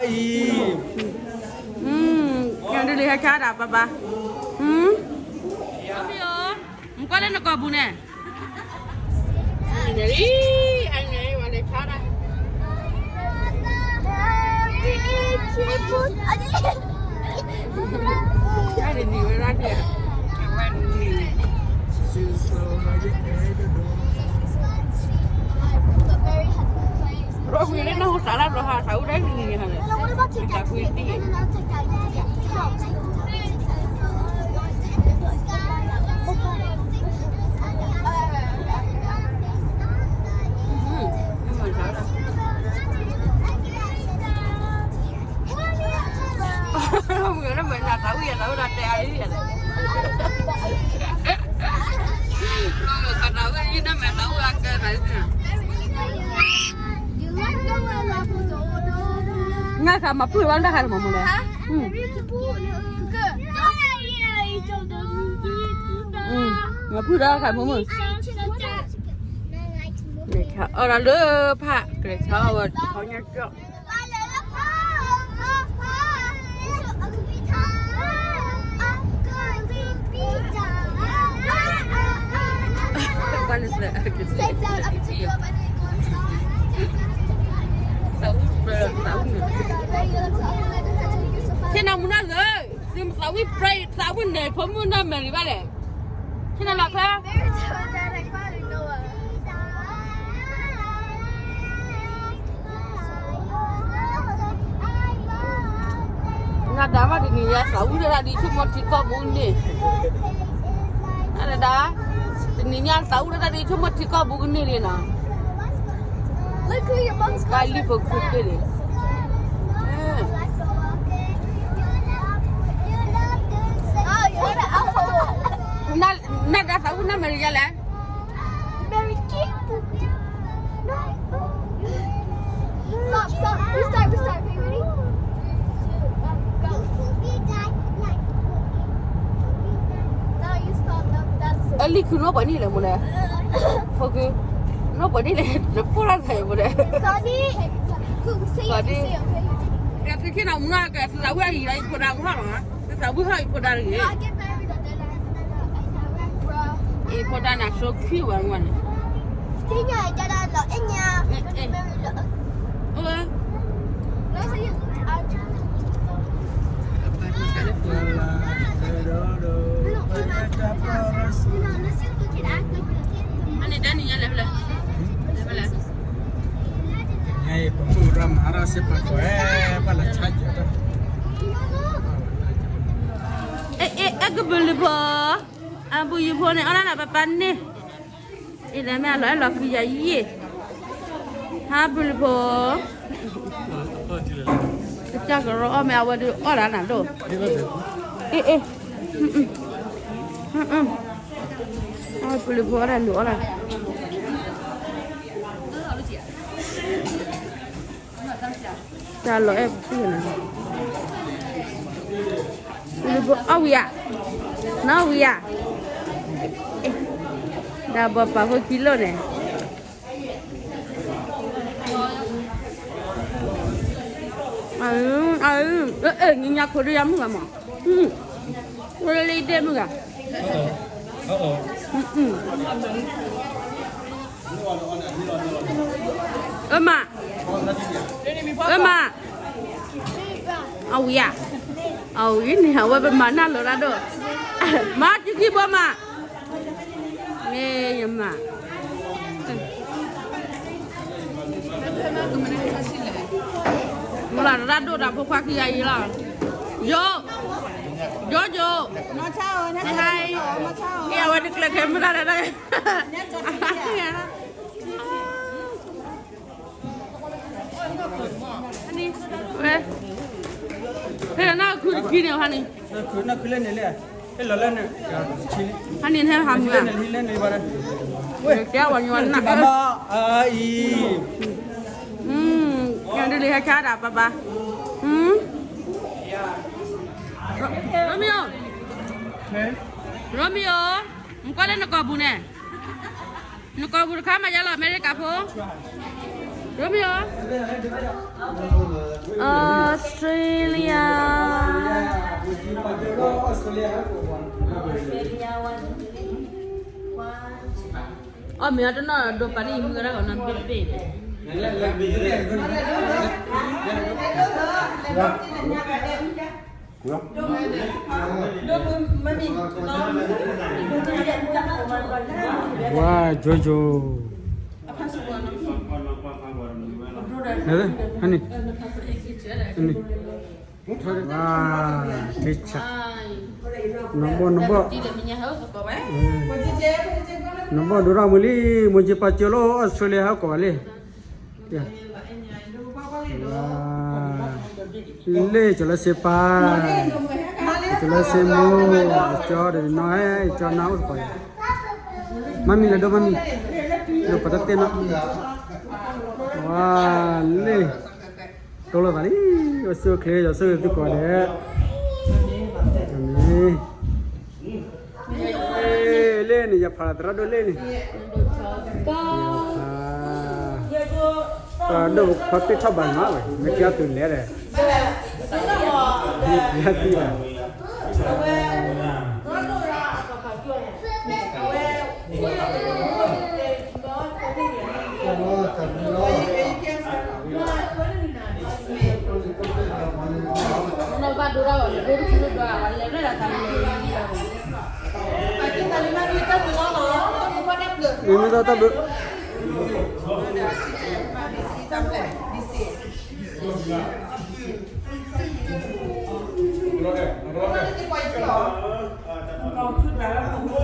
အံၤ, ဒ်လံဟဲဆါဒၣ်ပၢ်ပၢ်, မ့ၢ်အီၤ, မကွၢ်လၢနကိာ်ပူၤန့ၣ်, အံၤ, အံၤ, ဝဲလဲၤဆါဒၣ် ငါခါမၤဖုၣ်ဘၣ်တၢ်ခါတမၤမူလဲၣ်, မၤဖုၣ်ဒီးခါမၤမူ, အီၣ်ဒီးလၢဖး ကလဲၤဆါအီၣ်ဝဲထီညါကၠီၣ် သ့ၣ်နီၣ်မုၢ်နီၢ်လၢ, သုမသးဝံၣ်ပြဲး သးဝံၣ်န့ၢ်ဖိမုၣ်နီၢ်မဲာ်လံဘၣ်လဲၣ်, သ့ၣ်နီၣ်လီၤဖဲ နဒၣ်ဘၣ်တနံၤညါ သးဝံၣ်ဒၣ်ဒ်ဆိကမိၣ်ထံကီၢ်ပူၤန့ၣ်, နဒၣ်, တနံၤညါသးဝံၣ်ဒၣ်ဒ်ဆိကမိၣ်ထံကီၢ်ပူၤကန့ၢ်လံနီၤ, ကလံၤဖိခုတဘ့ၣ်န့ၣ် နဒၣ်သးဝံၣ်နီၢ်မဲာ်လံယါလဲၣ်. Stop, stop. Restart, restart. Okay, ready? Two, one, go. အလံၤခုနီၢ်ပှၤန့ၣ်လဲၣ်မ့ၢ်လဲၣ်, ဖိက, နီၢ်ပှၤန့ၣ်လဲၣ် နပိၢ်လၢ်သးမ့ၢ်လဲၣ်, သုခ့နီၤမုၢ်နီၢ်ကဲ သုသးဝံၣ်အံၤလီၤ ယဖိဒါကဟီၣ်လီၤ, သုသးဝံၣ်ဟီၣ်ယဖိဒါတဂ့ၤ, ယဖိဒါနၤဆိခံဝဲမ့ၢ်န့ၣ်, အဲ အဲ အဲကဘုလံဖိ, အဘူးယဖိန့ၣ် အီၣ်ဒၣ်နၤပၢ်ပၢ်န့ၣ်, အံၤဒၣ်မ့ၢ်အလီၤအဲၣ်လီၤကွံယၤယံၣ်, ဟါဘူးလံဖိ, ကစၢ်ကရီအီၣ်မ့ၢ်အဝဲဒုးအီၣ်ဒၣ်နၤဒိၣ်, အ့ အ့ ဘူးလံဖိအီၣ်ဒၣ်နုာ်အီၣ်ဒၣ် တၢ်လီၤအဲၣ်ပူၤန့ၣ်, အီၣ်ဝံၤဧါ, နီၢ်ဝံၤဧါ, ဒၣ်ဘီပာ်ဖိခံလိၣ်န့ၣ်, အ အ ညါညါခိၣ်ဒုးယၤမုၢ်ဂၤမး, ဝဲလၢဒဲမုၢ်ဂၤ အမး, အမး, အဝံၤဧါ, အဝံၤန့ၣ် အဝဲပမၤနၢ်လီၤတၢ်ဒိၣ်, မၤစုခံဘိမး, မ့ၢ်ယမး, မ့ၢ်လီၤတၢ်ဒိၣ်တၢ်ဖိခွါခံဂၤအံၤလီၤ, ယိ, ယိယိ, ဟါ, အဝဲတကျဲးခဲမုၢ်လၢ်တၢ် ဝဲ, ဟဲလီၤနၢ်ခုတခံန့ၣ်ဟါန့ၣ်, ဟဲလီၤလၢန့ၣ်, ဟါန့ၣ်ဟဲဟးမုၢ်ဧါ, တဲဝဲညီနၢ်, အံၤ, ဒ်လံဟဲဆါဒၣ်ပၢ်ပၢ်, ရိမ့ၤဧိၤ, ရိမ့ၤဧိၤ, မကွၢ်လၢနကိာ်ပူၤန့ၣ် နကိာ်ပူၤတခါမးယါလီၤ အမဲရကၤဖိ, Australia. အီၣ်မ့ၤအီၤတနီၣ်ဒီးပာ်ဒ်အံၤမုၢ်ကရၢ်ဂီၤနီတဘ့ၣ်တဘ့ၣ်န့ၣ် ဝါ Jojo ဟဲန့ၣ် ဝါ ထံဆး နဘီၣ် နဘီၣ် နဘီၣ်ဒိၣ်ထီၣ်မူလံ မိၢ်ကၠံပာ်စၢၤလီၤ Australia ဟဲကိးဂၤလံ လ့ၣ်ကၠီၤလၢစ့ပၢ် ကၠီၤလၢစ့မိၢ် ကၠီၤဒီးနီၢ်ဟဲ ကၠီၤနၢ်အိၣ်တပှၤ မၤမံၤလၢဒိၣ်မၤမံၤ ဒိၣ်ပတၢ်တဲနီၤ ဝါ လ့ၣ် တိၢ်လိာ်သးလံ အိၣ်ဆူၣ်အိၣ်ချ့ ယွၤဆိၣ်ဂ့ၤသုကိးဂၤဒဲး အၤမ့ၣ် လ့ၣ်န့ၣ် ယဖးလီၤသရၣ်ဒိၣ်လ့ၣ်န့ၣ် သရၣ်ဒိၣ်ပခီပ့ၢ်ထီၣ်ဘၣ်နီၤဝဲ မ့ၢ်ကဲအီၤတုၤလဲၣ်ဒီး ယသံဘၣ် မ့ၢ်မ့ၢ်တၢ်ဘျုး